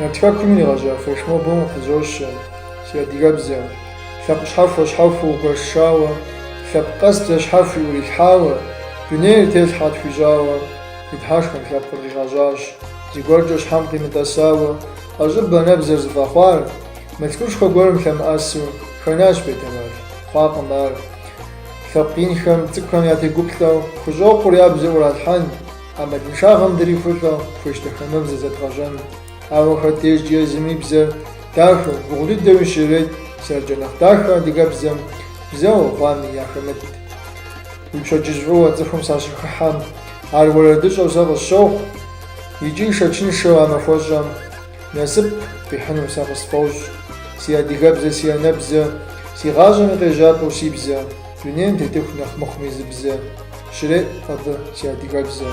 Нарт Хэкум иригъэжьа флешмобым къыпызощэ, си адыгэбзэ. Лъэпкъ щхьэхуэ-щхьэхуэу угуэшауэ, лъэпкъ къэс бзэ щхьэхуи ӏурилъхьауэ, дунейр телъхьэ тхуищӏауэ, ди Тхьэшхуэм лъэпкъыр къигъэщӏащ. Зыгуэркӏэ щхьэм къимытӏэсауэ, ӏэщӏыб анэбзэр зыфӏэхъуар, мылъкушхуэ гуэрым лъэмыӏэсу, хэнащ бетэмал, хъуакъым ар. Лъэпкъ инхэм цӏыкӏухэм ятегуплӏэу, хущӏокъур я бзэ ӏуралъхьэн, ӏэмалыншагъэм дрихулӏэу, хуейщ дэ хамэбзэ зэдгъэщӏэн. Ауэ хэт дежкӏи езым и бзэр дахэ, гугъу дыдэуи щрет, сэркӏэ нэхъ дахэ адыгэбзэм бзэуэ хъуами яхэмыт. Уи пщэдджыжь фӏыуэ цӏыхум сащыхыхьэм, ар уэрэдыщӏэу сэ къысщохъу, икӏи шэчыншэу а махуэщӏэм насып къихьыну сэ къысфӏощӏ. Си адыгэбзэ, си анэбзэ, си гъащӏэм и къежьапӏэу си бзэ, дунейм тетыху нэхъ мыхъуми зы бзэ, щреӏу абы си адыгэбзэ.